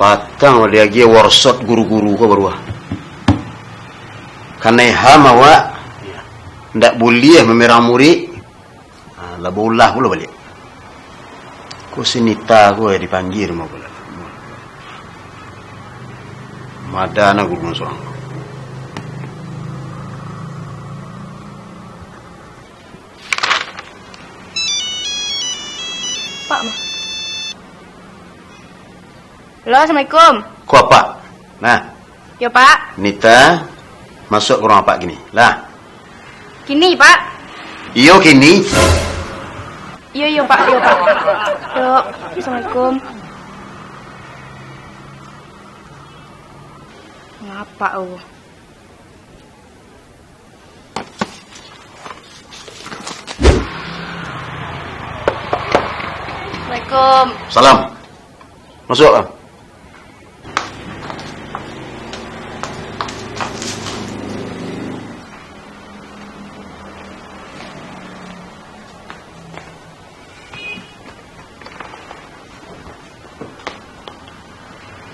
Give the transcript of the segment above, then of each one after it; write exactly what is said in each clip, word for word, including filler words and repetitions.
Patang lah diagiah worsot guru-guru ko baru ah. Kanai ham awak, ndak buliah mamerang murik. Ah, lah baulah pulo baliak. Ko si Nita ko eh dipanggia rumah pulo. Madan aku rumah surang. Pak mah. Halo, assalamualaikum. Ko apak? Nah. Yo, Pak. Nita, masuak ka ruang apak kini. Lah. Kini, Pak. Iyo, kini. Iyo, iyo, Pak. Iyo, Pak. Yo, assalamualaikum. Ngapa, oh? Assalamualaikum. Salam. Masuak, ah.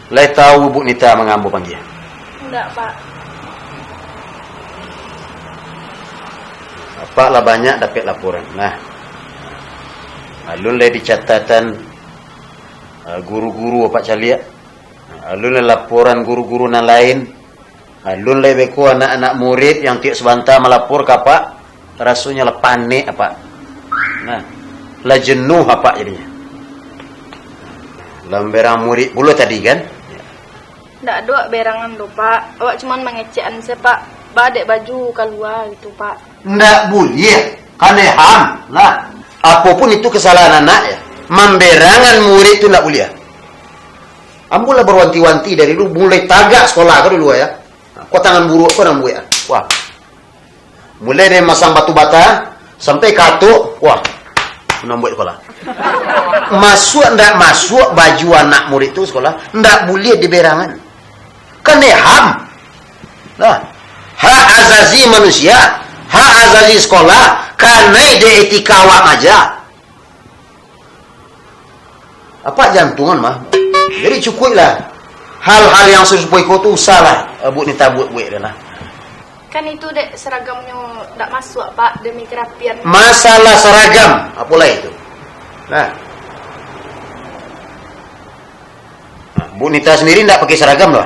Lai tahu Buk Nita manga ambo panggia? Indak, Pak. Apak lah banyak dapek laporan. Nah, alun lai di catatan, ah, guru-guru apak caliak. Nah, alun lai laporan guru-guru nan lain. Alun lai beko anak-anak murid yang tiok sabanta malapor ka apak, rasonyo lah panek apak. Nah, lah jenuh apak jadinyo. Lah mamberang murid pulo tadi kan? Ndak ado berangan doh, Pak. Awak cuman mangecekan se, Pak. Ba dek baju kalua gitu, Pak. Ndak buliah, kanai ham lah. Apo pun itu kesalahan anak ya. Mamberangan murid tu ndak buliah. Ambo lah bawanti-wanti dari dulu, mulai tagak sekolah ko dulu ya. Ko tangan buruak ko nan buek ah. Wah. Mulai dari masang batu bata sampai katok, wah. Nan buek sekolah. Masuak ndak masuak baju anak murid tu sekolah, ndak buliah diberangan. Kanai ham. Nah, hak azazi manusia, hak azazi sekolah, kanai dek etika awak maja. Apak jantungan mah. Jadi cukuiklah. Hal-hal yang serupa iko tu usahlah, eh, Buk Nita buek-buek deh lah. Kan itu dek seragamnyo ndak masuak, Pak, demi kerapian. Masalah seragam, apo lai itu? Nah. Nah, Buk Nita sendiri ndak pakai seragam doh?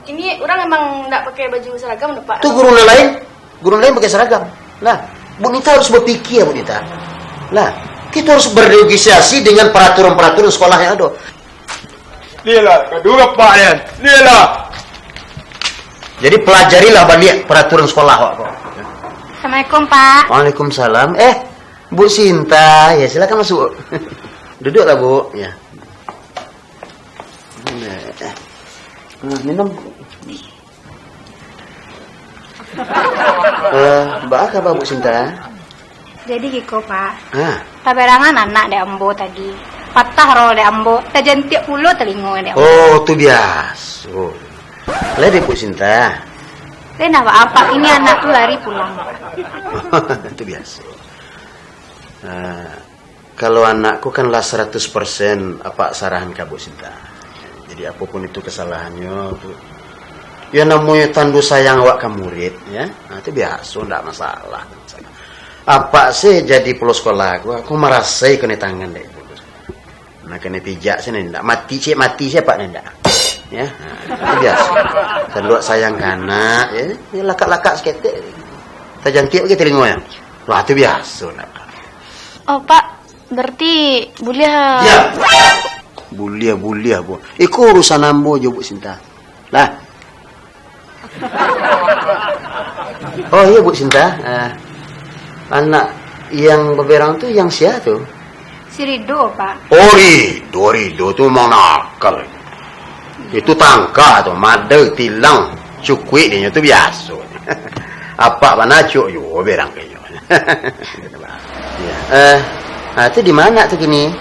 Ini urang emang ndak pakai baju seragam doh, Pak. Tu guru nan lain? Guru lain pakai seragam. Nah, Buk Nita harus berpikir, Buk Nita. Nah, kita harus bernegosiasi dengan peraturan-peraturan sekolah yang ada. Lilah, kadura Pak Yan. Lilah. Jadi pelajarilah baliak peraturan sekolah awak ko. Assalamualaikum, Pak. Waalaikumsalam. Eh, Buk Sinta, ya silakan masuk. Duduklah, Buk. Ya. Nah, minum. Eh, baa kaba Buk Sinta? Jadi giko, Pak. Ha. Taberangan anak dek ambo tadi. Patah roh dek ambo, tajantiak pulo talingo dek ambo. Oh, tu biaso. Lai dek Buk Sinta? Lai ndak baa, Pak, ini anak tu lari pulang. Tu biaso. Eh, Kalau anak ko kan lah saratus persen apak sarahan ka Buk Sinta. Jadi, apo pun itu kasalahannyo, Buk, yo namonyo tando sayang awak ka murid, ya. Nah, itu biaso, ndak masalah. Apak se jadi pulo sekolah ko, ko marasai kanai tangan dek ibu. Nah, kanai pijak se ndak mati, cek mati se apak ndak. Ya, nah, itu biaso. Tando sayang ka anak, ya. Ya, lakak-lakak saketek. Tajantiak bagai talingonyo. Wah, itu biaso ndak. Oh, Pak, Berarti buliah. Diam! Buliah, buliah, Bu. Iko urusan ambo jo, Buk Sinta. Lah. Oh, iyo, Buk Sinta. Ah, anak yang baberang tu yang sia tu? Si Rido, Pak. Oh, Rido, Rido tu memang nakal. Itu tangka tu, mada, tilang, cukuik dinyo tu biaso. Apak bana acok juo berang ka inyo. Ya. Eh, ah, tu di mana tu kini?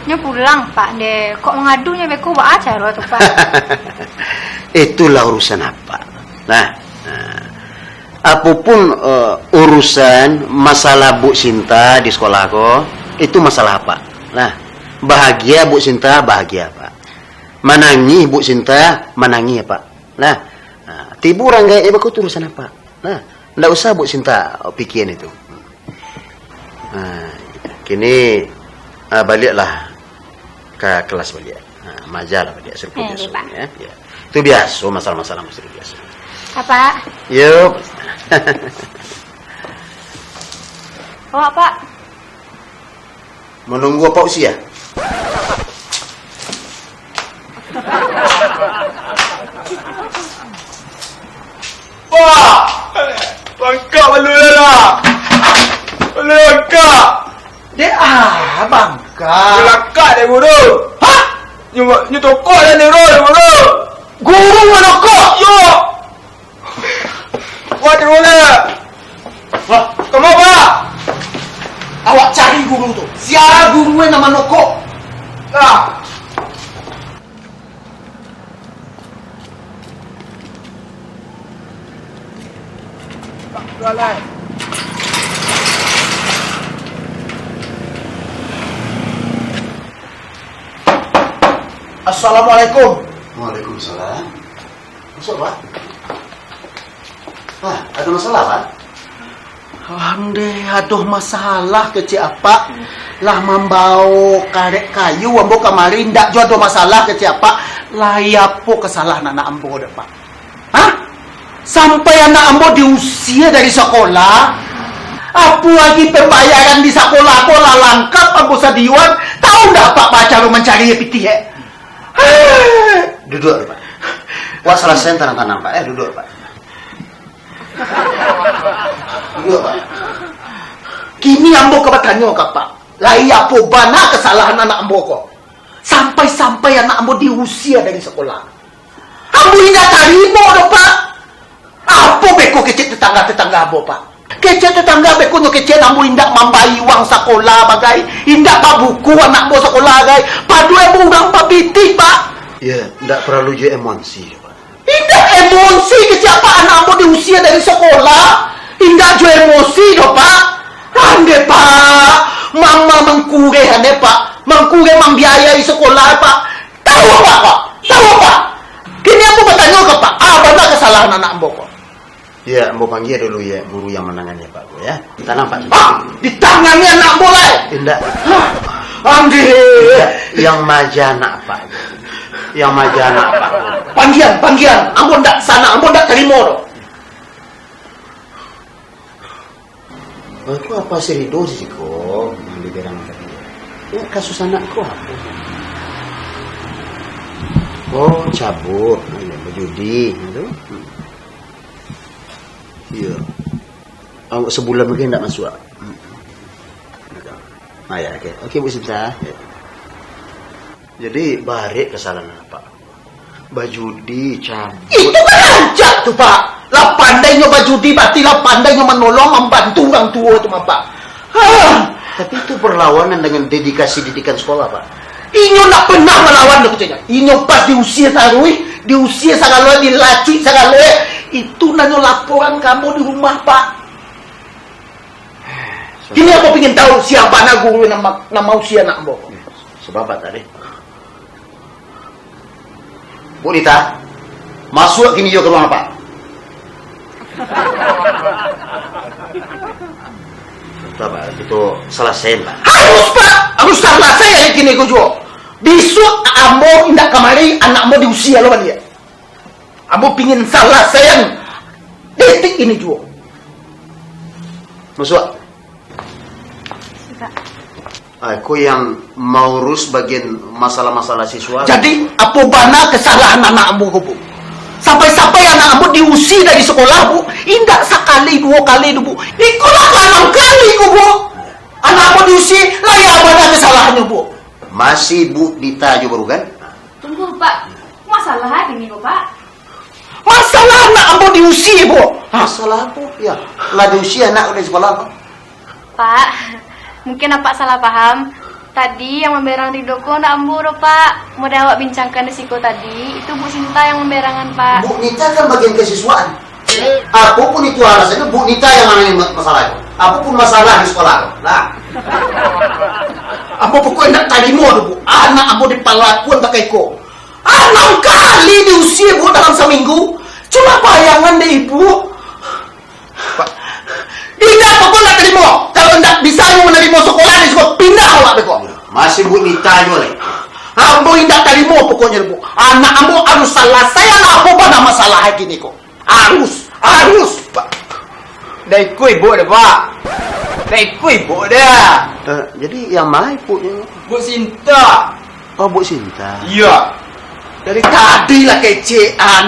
Nyo pulang, Pak, deh. Kok mangadunyo beko, baa caro tu, Pak? Itulah urusan apak. Nah, nah. Apopun, eh, urusan masalah Buk Sinta di sekolah ko, itu masalah Apak. Nah, bahagia Buk Sinta, bahagia Apak. Manangih Buk Sinta, manangih Apak. Nah, nah, tibo urang gaek bako tu urusan Apak. Nah, ndak usah Buk Sinta pikian itu. Nah, kini, ah, baliaklah ka kelas baliak. Nah, majalah baliak, sarupo Eh, biaso, Pak. Ya. Ya. Itu biaso, masalah-masalah mesti biaso. Apa? Yuk. Awak, Pak. Menunggu apa usia? Pak! Bangkak balu lah lah! Balu bangkak! Dek ah, bangkak. Nyo lakak dek guru. Hah? Nyo, nyo tokok lah dek guru, dek guru. Guru manokok? Yo. Wah, dek guru lah. Wah, kama, Pak? Awak cari guru tu. Sia guru nan manokok? Nah. Assalamualaikum. Waalaikumsalam. Masuk, Pak. Ah, ado masalah, Pak? Andeh, ado masalah kecek Apak. Lah mambao karek kayu ambo kamari, indak juo ado masalah kecek Apak. Lai apo kasalahan anak ambo dek, Pak? Hah? Sampai anak ambo diusia dari sakolah? Apo lagi pambayaran di sakolah ko lah langkap ambo sadioan. Tahu ndak Apak baa caro mancari pitih, eh? Duduak, Pak. Wak salasaian tanang-tanang, Pak. Eh, duduak, Pak. Duduak, Pak. Kini ambo ka batanyo ka Apak. Lai apo bana kasalahan anak ambo ko? Sampai-sampai anak ambo diusia dari sakolah. Ambo indak tarimo doh, Pak. Apo beko kecek tetangga-tetangga ambo, Pak? Kecek tetangga beko nyo kecek ambo indak mambayia uang sakolah bagai, indak babuku anak ambo sakolah bagai. Paduai ambo urang babitih, Pak. Ya, ndak paralu jo emosi, Pak. Indak emosi kecek Apak anak ambo diusia dari sakolah. Indak jo emosi doh, Pak. Andeh, Pak. Mama mangkureh, andeh, Pak. Mangkureh mambiayai sakolah, Pak. Tahu Apak, Pak? Tahu Apak? Kini ambo batanyo ka Apak, a bana kasalahan anak ambo ko? Ya, ambo panggia dulu, ya, guru yang manangani Apak ko, ya. Tanang, Pak. Ah, ditangani anak ambo lai? Indak. Hah, andeh. Indak, yang maaja anak Apak ko. Yang maaja anak Apak ko. Panggia, panggia. Ambo ndak sanak, ambo ndak tarimo doh. Oh, ko apo si Rido siko nan diberang tadi? Ya, kasus anak ko apo? Oh, cabut. Oh, ya, bajudi, gitu. Iya. Oh, sabulan lagi ndak masuak. Ah, ya, oke. Oke, Buk Sinta. Ya. Jadi, barek kasalahan Apak. Bajudi, cabut. Itu kan rancak tu, Pak. Lah pandai nyo bajudi, barati lah pandai nyo manolong, mambantu urang tuo tu mah, Pak. Hah. Tapi itu berlawanan dengan dedikasi didikan sekolah, Pak. Inyo ndak pernah malawan doh, keceknyo. Inyo pas diusia taruih, diusia sagalo, dilacuik sagalo, eh. Itu nan nyo laporan ka ambo di rumah, Pak. Kini ambo pingin tahu, sia bana guru nan ma-, nan mausia anak ambo. Sabab tadi. Buk Nita, masuak kini juo ka ruang Apak. Sudah, Pak, kito salasaian, Pak. Harus, Pak! Harus salasai kini ko juo. Bisuak ambo indak kamari, anak ambo diusia lo baliak. Ambo pingin salasaian detik ini juo. Masuak. Pak. Aku yang maurus bagian masalah-masalah siswa. Jadi, apo bana kasalahan anak ambo ko, Bu? Sampai-sampai anak ambo diusia dari sakolah, Bu. Indak sakali, duo kali tu, Bu. Iko lah kaanam kali ko, Bu. Anak ambo diusia, lai a bana kasalahannyo, Bu? Masih Buk Nita juo baru, kan? Tunggu, Pak. Masalah kini ko, Pak? Masalah anak ambo diusia, Bu. Masalah apo? Ya, lah diusia anak dari sakolah, Pak. Pak, mungkin Apak salah paham. Tadi yang mamberang Rido ko ndak ambo doh, Pak. Model awak bincangkan di siko tadi, itu Buk Sinta yang mamberangan, Pak. Buk Nita kan bagian kesiswaan. Apo pun itu alasannyo, Bu Nita yang manangani ma-, masalah itu. Apo pun masalah di sekolah tu. Nah. Ambo pokoknyo indak tarimo tu, Bu. Anak ambo dipalakuan bakeh ko. Anam kali diusie, Bu, dalam saminggu. Cubo bayangan deh, Ibu. Pak. Indak, pokok indak tarimo. Kalau indak bisa manarimo sekolah di siko, pindah awak beko. Masih Bu Nita juo lai. Ambo indak tarimo pokoknyo, Bu. Anak ambo harus salasaian apo bana masalah kini ko. Harus, harus, Pak. Dah ikuik Ibu dah, Pak. Dah ikuik Ibu dah. Eh, jadi yang ma ipunyo? Bu Sinta. Oh, Bu Sinta. Iya. Dari tadi lah kecekan.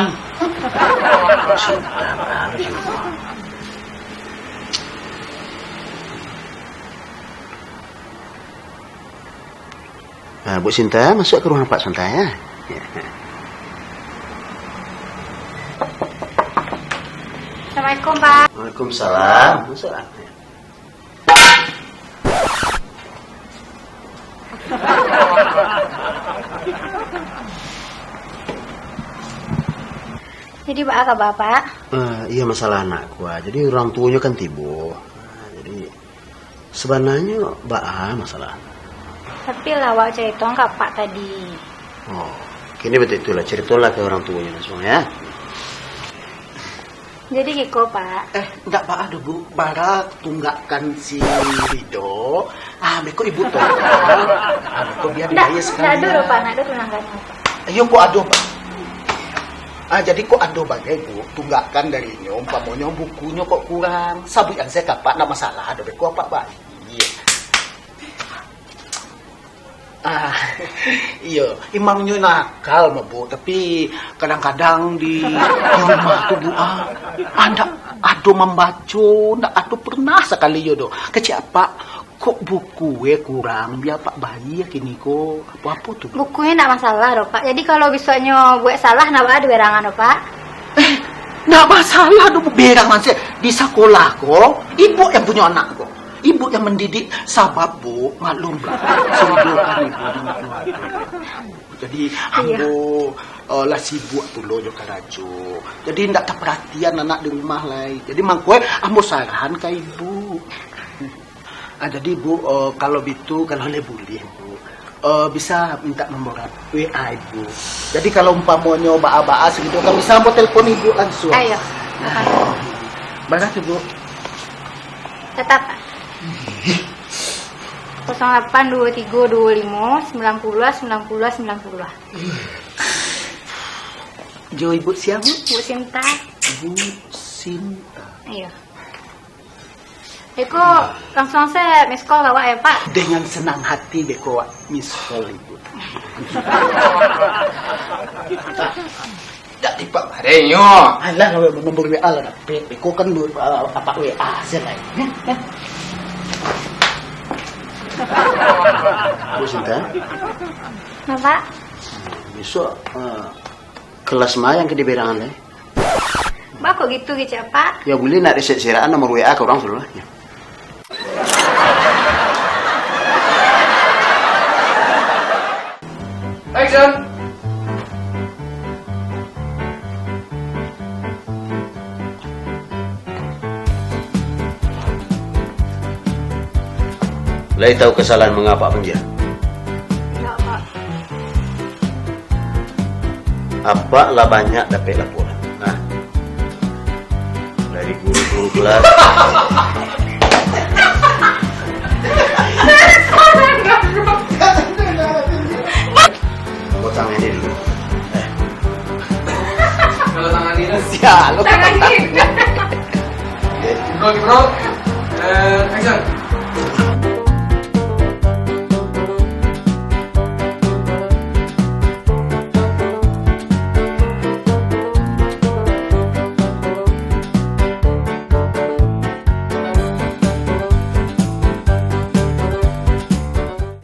Ah, Bu Sinta, masuk ke ruangan Pak Sonta, ya. Assalamualaikum, Pak. Waalaikumsalam. Masuklah. Jadi, baa kaba, Pak? Eh, iyo, masalah anakku, ah. Jadi, urang tuonyo kan tibo. Ah, jadi, sabananyo baa masalah? Tapi lah awak caritoan ka Apak tadi. Oh, kini batua itulah, caritolah ka urang tuonyo langsuang, ya. Jadi giko, Pak. Eh, ndak baa doh, Bu. Bara tunggakan si Rido. Ah, beko Ibu tolong. Ah, beko bia dibayia sakalian. Ndak ado doh, Pak. Ndak ado tunggakannyo, Pak. Iyo, kok ado, Pak. Ah, jadi kok ado bagai, Bu, tunggakan dari inyo, umpamonyo bukunyo kok kurang. Sabuikan sajo ka Apak, ndak masalah doh. Beko Apak bayia. Ah, iyo, imangnyo nakal mah, Bu, tapi kadang-kadang di, di rumah tu, Bu, ah, ah, ndak ado mambaco, ndak ado pernah sakali juo doh. Kecek Apak, kok bukue kurang, bia Apak bayia kini ko, apo-apo tu, Bu? Bukue ndak masalah doh, Pak. Jadi kalau bisuaknyo buek salah, ndak baa diberangan doh, Pak. Eh, ndak masalah doh, Bu, berangan sajo. Di sakolah ko, Ibu yang punyo anak ko. Ibu yang mandidik, sabab, Bu, maklum, Bu, si Rido kan ibu dan keluarga. Jadi, iyo, ambo, eh, lah sibuk pulo jo karajo. Jadi, ndak taparatian anak di rumah lai. Jadi, mangko, eh, ambo sarahan ka Ibu. Ah, jadi, Bu, eh, kalau bitu, kalau lai buliah, Bu, eh, bisa minta nomor W A Ibu. Jadi, kalau umpamonyo baa-baa sagitu, kan bisa ambo telepon Ibu langsuang. Ayo. Bara tu, Bu? Catat, Pak. Kosong lapan duo tigo duo limo sambilan puluah sambilan puluah sambilan puluah. Jo Ibu sia, Bu? Bu Sinta. Bu Sinta. Iyo. Beko langsuang sajo miss call awak yo, Pak. Dengan senang hati beko awak miss call Ibu. Dak dipabarenyo. Alah, nomor W A lah dapek. Beko kan, ah, Apak W A sajo lai. Bu Sinta? Nah, Pak. Bisuak, ah, kelas ma yang ka diberangan lai? Baa kok gitu, kecek Apak? Yo, buliah ndak diserak-serak nomor W A ka urang sudah lah. Yo. Action! Lai tahu kesalahan manga Apak panggia? Indak, Pak. Apak lah banyak dapek laporan. Nah. Dari guru-guru kelas. Potong ini dulu. Kalau tangan ini. Sial, lo tangan ini. Bro, bro.